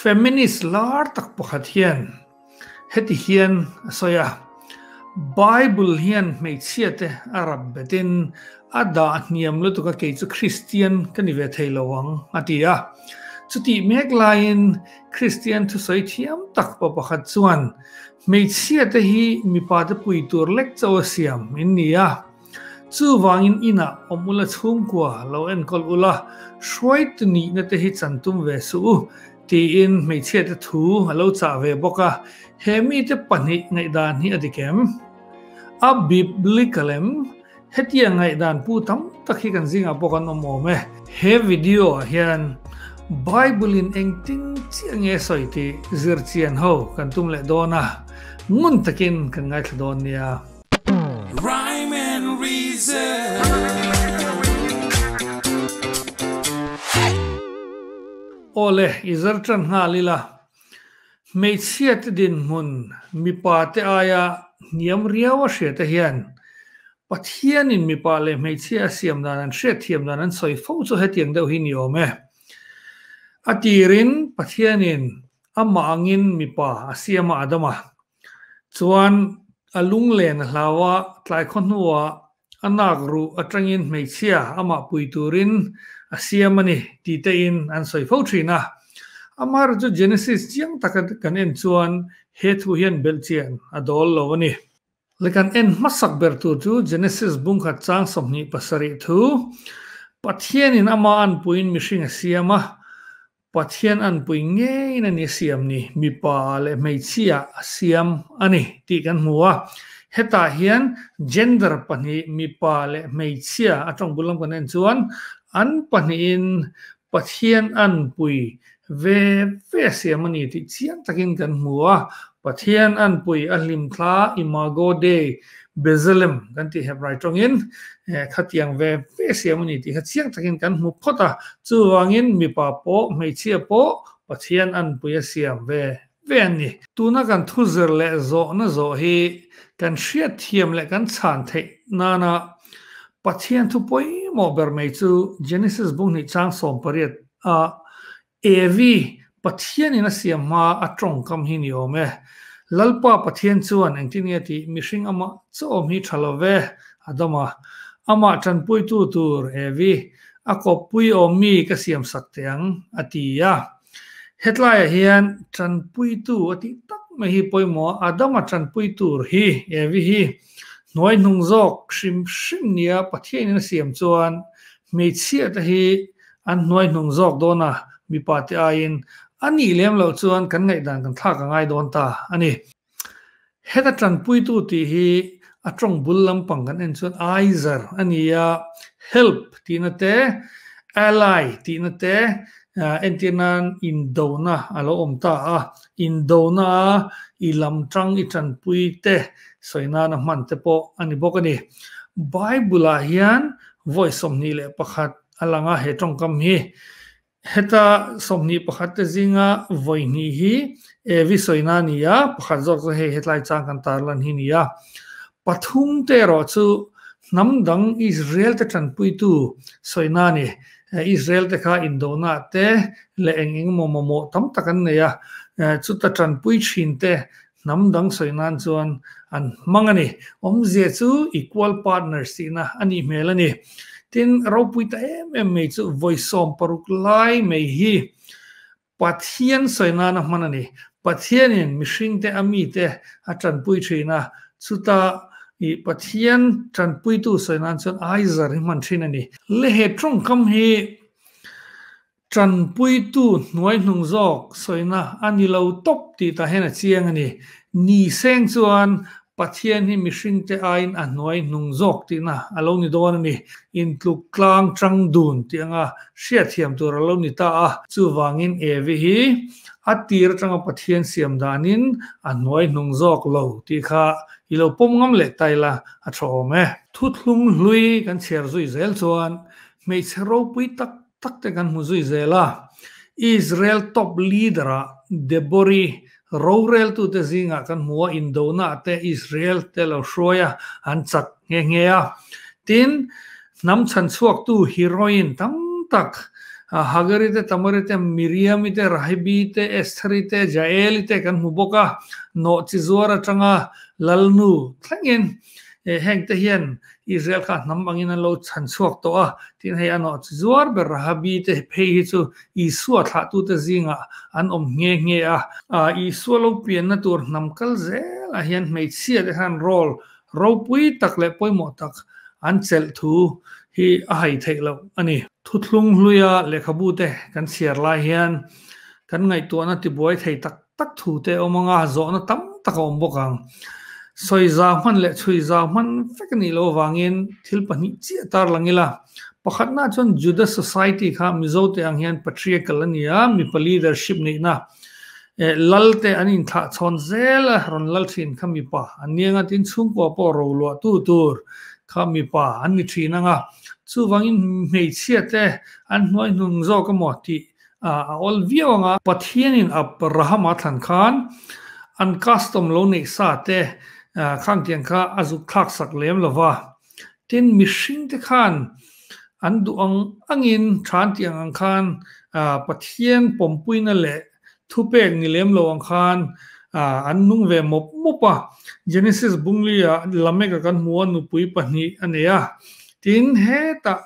Feminist lar tak pakhat hian heti hian a sawi a, Bible hian hmeichhia te a rap betin a dah hniam lutuk a, kei chu Kristian ka ni ve thei lo ang, a ti a. Chutih mek laiin Kristian thusawi thiam tak pa pakhat chuan, Hmeichhia te hi mipa te pui tur lek chauh a siam in ni a. Chuvangin inah awm ula chhungkua lo enkawl ula, hruaitu nihna te hi chan tum ve suh u, tiin hmeichhiate thu a lo chah ve bawk a. He mite pahnih ngaihdan hi a dik em? A biblical em? Hetia ngaihdan pu tam tak hi kan zingah pawh kan awm awm e. He video ah hian Bible in engtin chiah nge sawi tih zirchian ho kan tum leh dawn a, ngun takin kan ngaithla dawn nia. Rhyme and reason. Awle, i zar tan nghal ila. Hmeichhiate dinhmun mipa te aia hniam riau a hriate hian Pathianin mipa leh hmeichhia a siam dan an hriatthiam dan an sawi fo chu hetiang deuh hi ni awm e. A tirin Pathianin amah angin mipa a siam a Adama Chuan a lunglen a hlau a, tlai khaw hnuah a nak ruh atangin hmeichhia amah pui turin a siam a ni tih tein an sawi fo thin a. Amaherawhchu chu Genesis chiang taka kan en chuan he thu hian belhchian a dawl lo a ni. Le kan en hmasak ber tur chu Genesis bungkhat chang 27 thu, Pathianin amah anpuiin mihring a siam a, Pathian anpui ngeiin a ni siam ni, mipa leh hmeichhia a siam a ni tih kan hmu a. Hetah hian gender pahnih, mipa leh hmeichhia a tawng bul lam kan en chuan an pahnihin Pathian anpui ve ve a siam a ni tih chiang takin kan hmu a. Pathian anpui a hlimthla Imago Dei Bezalem kan tih Hebrai tawngin khatiang ve ve siam a ni tih kha chiang takin kan hmu phawt a, chuvangin mipa pawh hmeichhia pawh Pathian anpui a siam ve ve an ni. Tuna kan thuzir leh zawhna zawh hi kan hriatthiam leh kan chhan theih nana Pathian thu pawimawh ber mai chu Genesis bunghnih chang 18 a Evi, Pathianin a siam hma a tawngkam hi ni awm e. Lalpa Pathian chuan engtin nge tih mihring amah chawm hi tha lo ve, a dam a. Amah tanpuitu tur Evi, a kawppui awm mi ka siam sak teh ang, a ti a. Hetlaiah hian tanpuitu a tih tak mai hi pawimawh a, Adama tanpui tur hi Evi hi hnuai hnung zawk hrim hrim nia Pathianin a siam chuan hmeichhia te hi An hnuai hnung zawk dawn a, mipa te aiin a nih lem loh chuan kan ngaihdan kan thlak a ngai dawn ta a ni. Heta tanpuitu tih hi a tawng bul lampang kan en chuan Aizer a ni a, help tihna te, ally tihna te, entir nan indona a lo awm ta a, indona a i lam tang i tanpui te sawi nana hman te pawh a ni bawk a ni. Bible-ah hian vawi 21 A lang a, he tawngkam hi heta 21 te zinga vawi hnih hi Evi sawina a ni a, pakhat zawk chu hei hetlai chang kan tarlan hi a ni a. Pathum te erawh chu hnam dang Israel te tanpuitu sawina a ni. Israel te kha indona te leh eng eng emaw mamawh tam tak an nei a, chuta tanpui thin te Hnam dang sawi nan chuan an hmang a ni. Awmzia chu equal partners tihna a nih hmel a ni. Tin, ropui ta em em mai chu vawi 60 lai mai hi Pathian sawi nana hman a ni. Pathianin mihringte a mite a tanpui thin a, chuta i Pathian tanpuitu sawi nan chuan Aizar hi hman thin a ni. Le he tawngkam hi Tanpuitu hnuai hnung zawk sawina a ni lo tawp tih tah hian a chiang a ni. Ni seng chuan Pathian hi mihringte aiin a hnuai hnung zawk tihna a lo ni dawn a ni. Intluk tlang tang dun tih anga hriatthiam tur a lo ni ta a. Chuvangin Evi hi a tir atanga Pathian siam danin a hnuai hnung zawk lo tih kha i lo pawm ngam leh ta ila a tha awm e. Thuthlung hlui kan chhiar zui zel chuan hmeichhe ropui tak tak te kan hmu zui zel a. Israel top leader ah Debori roreltute zingah kan hmu a, indona te Israel te lo hruai a, an chak nghe nghe a. Tin, hnam chhanchhuaktu heroine tam tak Hagari te, Tamari te, Miriami te, Rahibi te, Estheri te, Jaeli te kan hmu bawk a, nawhchizuar atanga Lalnu thlengin heng te hian Israel kha hnam angin an lo chhan chhuak tawh a, tin hei a nawhchizuar ber Rahabi te phei hi chu Isua thlahtute zingah an awm nghe nghe a. Isua lo pianna tur hnam kal zelah hian hmeichhia te khan role ropui tak leh pawimawh tak an chelh thu hi a hai theih loh a ni. Thuthlung hluia lehkhabu te kan chhiar lai hian kan ngaihtuahna tibuai thei tak tak thu te awm anga zawhna tam tak a awm bawk ang. Sawi zau hman leh chhui zau hman vek a nih loh avangin thil pahnih chiah tar lang ila. Pakhatna chuan Juda society kha Mizote ang hian patriarchal a ni a, mipa leadership neihna Lal te an inthlah chhawn zel a, rawn lal thin kha mipa an ni anga tin chhungkua pawh ro luah tu tur kha mipa an ni thin anga chuvangin hmeichhia te an hnuai hnung zawk emaw tih a awl viau anga. Pathianin Abrahama thlan khan an custom lo neih sa te khang tiang kha a zuk thlak sak lem lova, tin mihring te khan an duh ang angin than tiang ang khan Pathian pawmpuina leh Thupek ni lem lo ang khan an nung ve mawp mawp a. Genesis Bungli-ah Lameka kan hmu a, nupui pahnih a nei a. Tin, hetah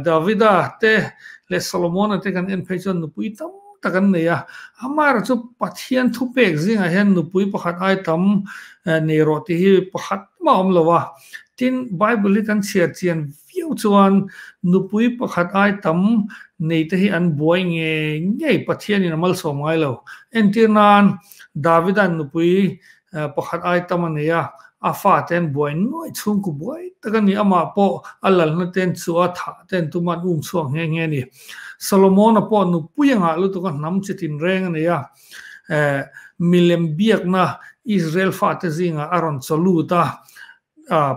Davida te leh Solomona te kan en phei chuan nupui tam tak an nei a. Amaherawhchu chu Pathian thupek zingah hian nupui pakhat ai tam nei rawh tih hi pakhat mah a awm lo a. Tin, Bible hi kan chhiar chian viau chuan nupui pakhat ai tam nei te hi an buai ngei ngei Pathianin a malsawm ngai lo. Entir nan Davida'n nupui pakhat ai tam a nei a, a fa te an buai nuai chhungku buai tak a ni, amah pawh a lalna te an chu a, thah te an tum a, an um chhuak nghe nghe a ni. Solomona pawh nupui a ngah lutuk a, hnam chi tinreng a nei a, milem biakna Israel fate zingah a rawn chaw lut a,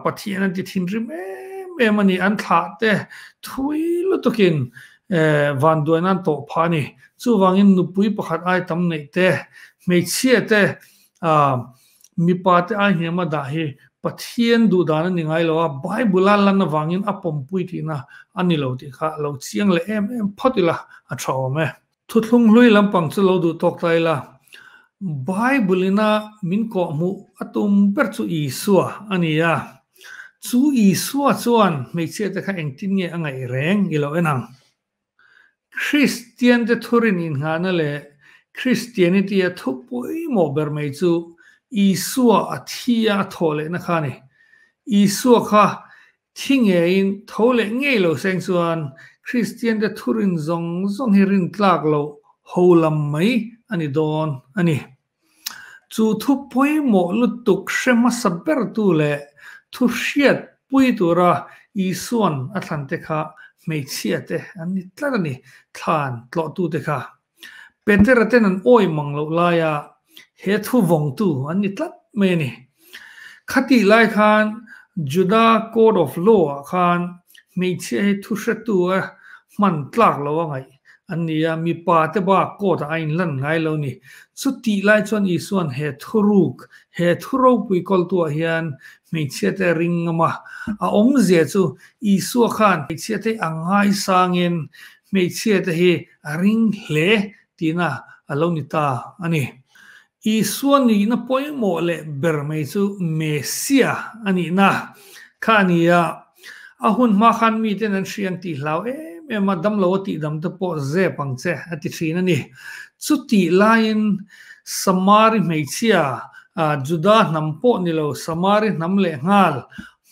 Pathian an ti thinrim em em a ni, an thlah te thui lutukin vanduaina an tawh phah a ni. Chuvangin nupui pakhat ai tam neih te, hmeichhia te, mipa te ai hniama dah hi Pathian duhdan a ni ngai lo a, Bible a lan avangin a pawmpui tihna a ni lo tih kha lo chiang leh em em phawt ila a tha awm e. Thuthlung hlui lampang chu lo duh tawk ta ila, Bible ina min kawhhmuh a tum ber chu Isua a ni a. Chu Isua chuan hmeichhia te kha engtin nge a ngaih reng i lo en ang. Kristian te thurin innghahna leh Christianity a thu pawimawh ber mai chu Isua a thi a a thawh lehna kha a ni. Isua kha Thi ngeiin tho leh ngei lo seng chuan Kristiante thurin zawng zawng hi rin tlak loh ho lam mai a ni dawn a ni. Chu thu pawimawh lutuk hre hmasa bertu leh thu hriat pui tura Isua'n a thlante kha hmeichhiate an ni tlat a ni, thlan tlawhtute kha. Petera ten an awi mang loh laia he thu vawngtu an ni tlat mai a ni. Khatih lai khan Juda Code of Law ah khan hmeichhia hi thu hretu a hman tlak lo a ngaih an ni a, mipa te bak court ah a inlan ngai lo ni. Chutih lai chuan Isua'n he thuruk, he thu ropui kawltuah hian hmeichhia te a ring ngam a, a awmzia chu Isua khan hmeichhia te a ngaisangin hmeichhia te hi a ring hle tihna a lo ni ta a ni. Isua nihna pawimawh leh ber mai chu Messia a nihna kha a ni a, a hun hma khan miten an hria ang tih hlau em em a, damlo a tihdam te pawh zep ang che a ti thin a ni. Chutih laiin Samari hmeichhia, Juda hnam pawh ni lo, Samari hnam lehnghal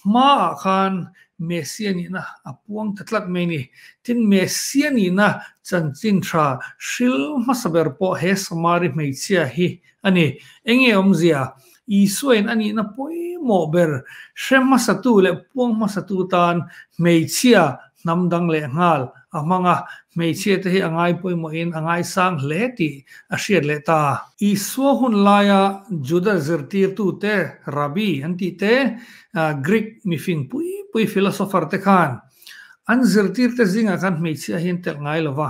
Hmaah khan Messia nihna a puang ta tlat mai ni. Tin, Messia nihna chanchin tha hril hmasa ber pawh he Samari hmeichhia hi a ni. Enge awmzia? Isuain a nihna pawimawh ber hre hmasatu leh puang hmasatu tan hmeichhia hnam dang leh nghal a hmang a, hmeichhia te hi a ngai pawimawhin a ngaisang hle tih a hriat leh ta. Isua hun laia Juda zirtirtute, Rabbi an tih te, Greek mifing pui pui philosopher te khan an zirtirte zingah khan hmeichhia hi an telh ngai lo va.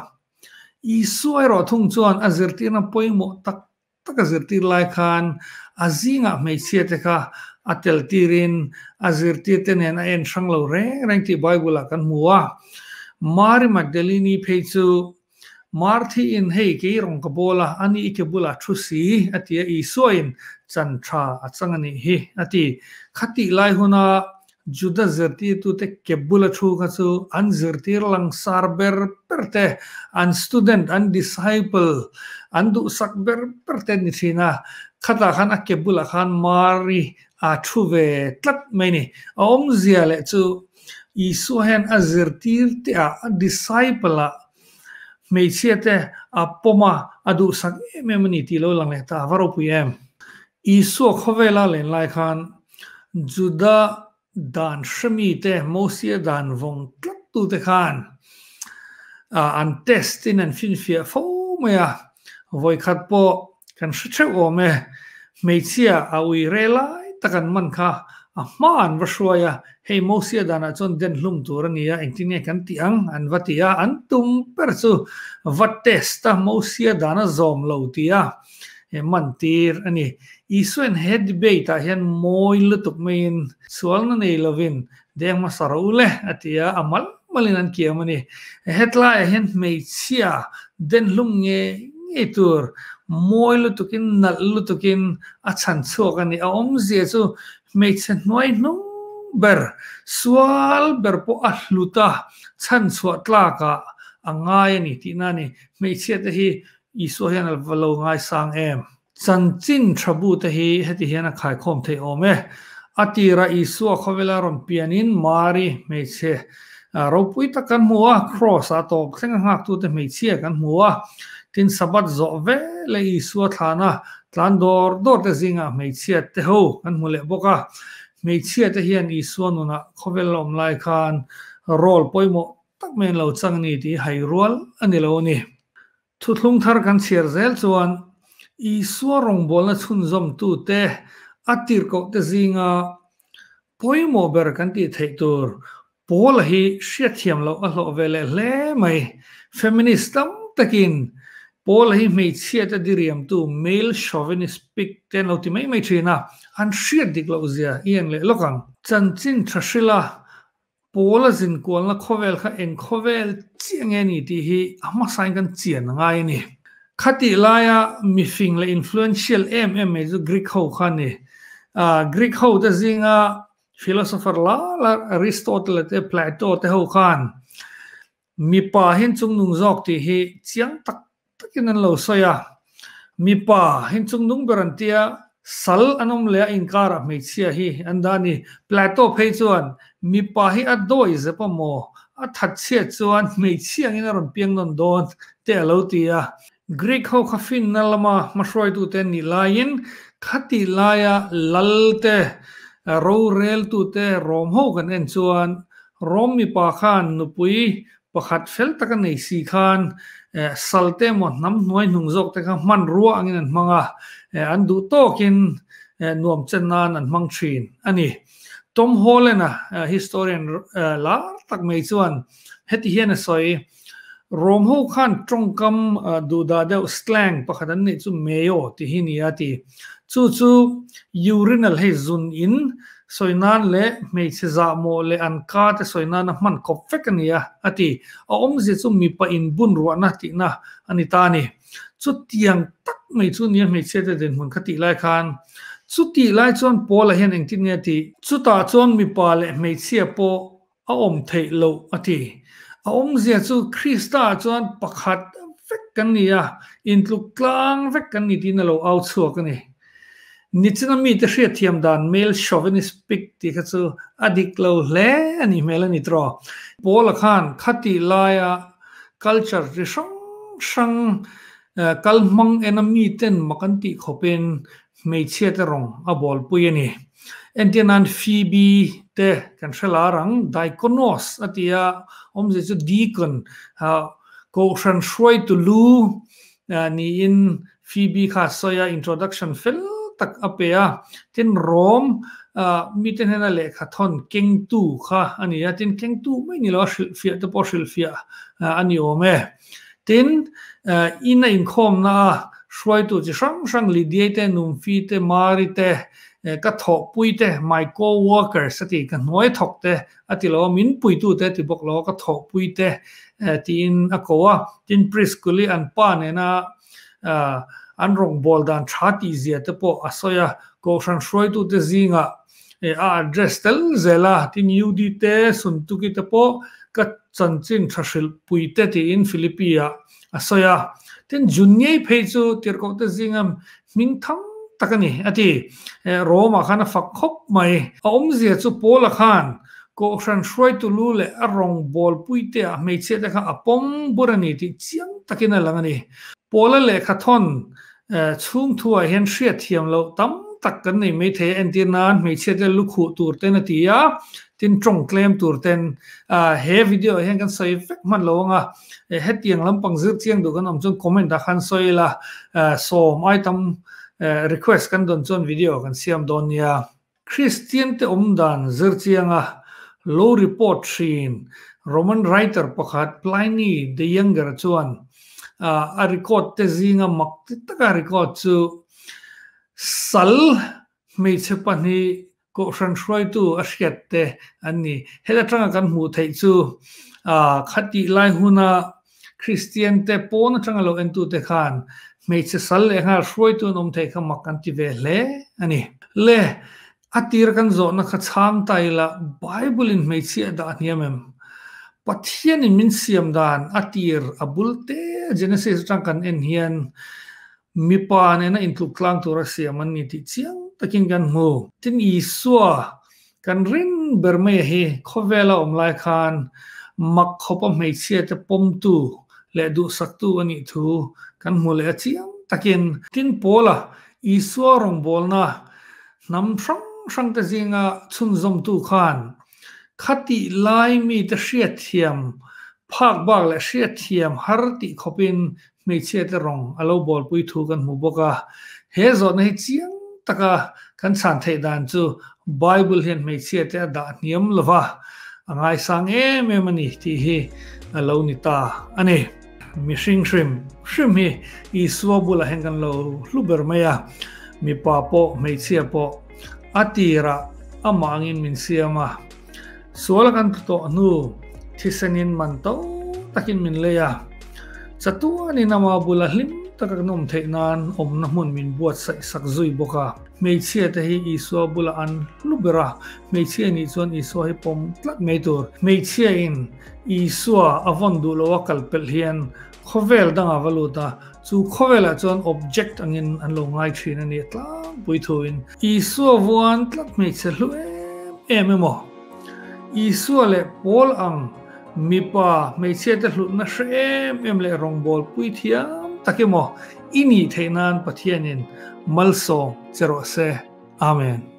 Isua erawh thung chuan a zirtirna pawimawh tak tak a zirtir lai khan a zingah hmeichhia te kha a tel tirin a zirtir te nen a en hrang lo reng reng tih Bible ah kan hmu a. Mari Magdalini phei chu Marthi in hei kei rawng ka bawl a, ani i ke bulah thu si, a ti a, Isua in chan tha a chang a nih hi, a ti. Khatih lai huna Juda zirtirtute ke bula thu kha chu an zirtir langsar ber ber te, an student, an disciple, an duhsak ber ber te an ni thin a. Khatah khan a ke bulah khan Mari a thu ve tlat mai ni. A awmzia leh chu Isua hian a zirtir te ah, a disciple ah hmeichhia te a pawm a, a duhsak em em a ni tih lo lang leh ta, va ropui em? Isua khawvela len lai khan Juda dan hremi te, Mosia dan vawng tlat tu te khan an test in an finfiah fo mai a, vawikhat pawh kan hre theuh awm e, hmeichhia a ui re lai tak an man kha a hma an va hruai a, hei Mosia danah chuan den hlum tur a ni a, engtin nge kan tih ang an va ti a, an tum ber chu va test a, Mosia dan a zawm lo ti a. He mantir a ni. Isuain he debate ah hian mawi lutuk maiin sualna nei lovin deng hmasa ro le a ti a, a mal malin an kiam a ni. Hetlaiah hian hmeichhia den hlum ngei ngei tur mawi lutukin nalh lutukin a chhan chhuak a ni. A awmzia chu hmeichhe hnuai hnung ber, sual ber pawh a hlut a, chhan chhuah tlakah a ngai a ni tihna a ni. Hmeichhia te hi Isua hian a va lo ngaisang em? Chanchin tha bu te hi heti hian a khaikhawm theih awm e. A tira Isua khawvela rawn pianin Mari hmeichhe ropui tak kan hmu a, Kraws ah tawp thleng a nghaktute hmeichhia kan hmu a. Tin Sabbath zawh ve leh Isua thlana tlan dawr dawr te zingah hmeichhia te ho kan hmu leh bawk a. Hmeichhia te hian Isua nunah khawvel awm lai khan role pawimawh tak mai an lo chang a ni tih hai rual a ni lo a ni. Thuthlung thar kan chhiar zel chuan Isua rawngbawlna chhunzawmtute a tirhkohte zinga pawimawh ber kan tih theih tur Paula hi hriatthiam loh a hlawh ve leh hle mai. Feminist tam takin Paula hi hmeichhiate diriamtu male chauvinist pic te an lo ti mai mai thin a, an hriat dik loh zia i en leh lawk ang. Chanchin tha hrila Paula zinkualna khawvel kha eng khawvel chiah nge ni tih hi a hmasain kan chian a ngai a ni. Khatih laia mifing leh influential em em mai chu Greek ho kha a ni. Greek ho te zinga philosopher la la Aristotle te Plato te ho khan mipa hian chungnung zawk tih hi chiang tak takin an lo sawi a, mipa hin chungnung ber an tia, sal an awm leh a inkarah hmeichhia hi an dah a ni. Plato phei chuan mipa hi a dawi zep a maw, a that chhiat chuan hmeichhia angin a rawn piang nawn dawn te a lo ti a. Greek ho kha finna lama hmahruaitute an nih laiin khatih laia lal te, roreltute Rom ho kan en chuan Rom mipa khan nupui Pakhat fel taka nei si khan sal te emaw hnam hnuai hnung zawk te kha hmanrua angin an hmang a, an duh tawkin nuam chen nan an hmang thin a ni. Tom Holland-a historian lar tak mai chuan heti hian a sawi, Rom ho khan tawngkam duhdah deuh slang pakhat an neih chu mayo tih hi ni a ti. Chu chu urinal hei zun in Sawi nan leh hmeichhe zahmawh leh an ka te sawi nana hman kawp vek a ni a, a ti. A awmzia chu mipa inbun ruahna tihna a ni ta a ni. Chutiang tak mai chu nia hmeichhia te dinhmun kha tih lai khan. Chutih lai chuan Paula hian engtin nge a tih? Chutah chuan mipa leh hmeichhia pawh a awm theih loh a ti. A awmzia chu Krista ah chuan pakhat vek kan ni a, intluk tlang vek kan ni tiin a lo au chhuak a ni. Nichina mite hriatthiam dan male chauvinist pic tih kha chu a dik lo hle a nih hmel a ni tawh. Paula khan khatih laia culture chi hrang hrang kal hmang ena miten mak an tih khawpin Hmeichhia te rawng a bawlpui a ni. Entir nan Phoebe te kan hre lar ang, Diakonos a ti a, awmzia chu deacon, kohhran hruaitu lu niin Phoebe kha a sawi a, introduction fel tak a pe a. Tin Rom mite hnena lehkha thawn kengtu kha a ni a, tin kengtu mai ni lo a hrilhfiah te pawh hrilhfiah a ni awm e. Tin, in a inkhawmna a hruaitu chi hrang hrang Lydiai te, Numfi te, Mari te, Ka thawhpuite, my co-workers a ti, ka hnuai thawkte a ti lo a, min puitute a ti bawk lo a, ka thawhpuite tiin a ko a. Tin, Priscilli an pa nena an rawngbâwl dan tha tihzia te pawh a sawi a, Kohhran hruaitute zingah a address tel zel a, tin UD te, Suntuki te pawh ka chanchin tha hrilh pui te tiin Philippi ah a sawi a. Tin Jun ngei phei chu tirhkoh te zinga hming thang tak a ni a ti. Rome ah khan a fak khawp mai. A awmzia chu Paula khan Kohhran hruaitu lu leh a rawngbâwl puite ah hmeichhia te kha a pawm bur a ni tih chiang takin a lang a ni. Paula lehkha thawn Chhung thuah hian hriatthiam loh tam tak kan nei mai thei a, entir nan hmeichhia te lukhuh tur ten a ti a, tin tawng tlem tur ten. He video ah hian kan sawi vek hman lo ang a, hetiang lampang zir chiang duh kan awm chuan comment ah khan sawi ila, sawm ai tam request kan dawn chuan video kan siam dawn nia. Kristian te awm dan zir chianga lo report thin Roman writer pakhat Pliny the Younger chuan a record te zinga mak ti taka record chu sal hmeichhe pahnih kohhran hruaitu a hriat te an ni. Heta tanga kan hmuh theih chu khatih lai huna Kristian te pawn atanga lo entute khan hmeichhe sal leh nghal hruaitu an awm thei kha mak an ti ve hle a ni. Le, a tir kan zawhna kha chhang ta ila Bible in hmeichhia a dah hniam em? Pathian in min siam dan a tir a bul te Genesis atang kan en hian mipa nena intluk tlang tura siam an ni tih chiang takin kan hmu. Tin Isua kan rin ber mai a hi khawvela awm lai khan mak khawpa hmeichhia te pawmtu leh duhsaktu a nih thu kan hmu leh a chiang takin. Tin Paula Isua rawngbawlna hnam hrang hrang te zinga chhunzawmtu khan khatih lai mite hriatthiam phak bak leh hriatthiam har tih khawpin Hmeichhia te rawng a lo bawlpui thu kan hmu bawk a. He zawhna hi chiang taka kan chhan theih dan chu Bible hian hmeichhia te a dah hniam lo va, a ngaisang em em a ni tih hi a lo ni ta a ni. Mihring hrim hrim hi Isua bulah hian kan lo hlu ber mai a, mipa pawh hmeichhia pawh a tirah amah angin min siam a, Sual kan tlu tawh hnu thisenin man to takin min lei a, chatuanin ama bula hlim taka kan awm theih nan awmna hmun min buatsaih sak zui bawk a. Hmeichhia te hi Isua bula an hlu ber a, hmeichhia nih chuan Isua hi pawm tlat mai tur. Hmeichhia in Isua a vawn duh lo a kal pelh hian khawvel dangah va lut a, chu khawvelah chuan object angin an lo ngai thin a ni tlangpui thuin. Isua vuan tlat hmeichhe hlu em em emaw? Isua leh Paul ang mipa hmeichhiate hlutna hre em em leh rawngbâwl pui thiam tak emaw i nih theih nan Pathianin malsawm che rawh se. Amen.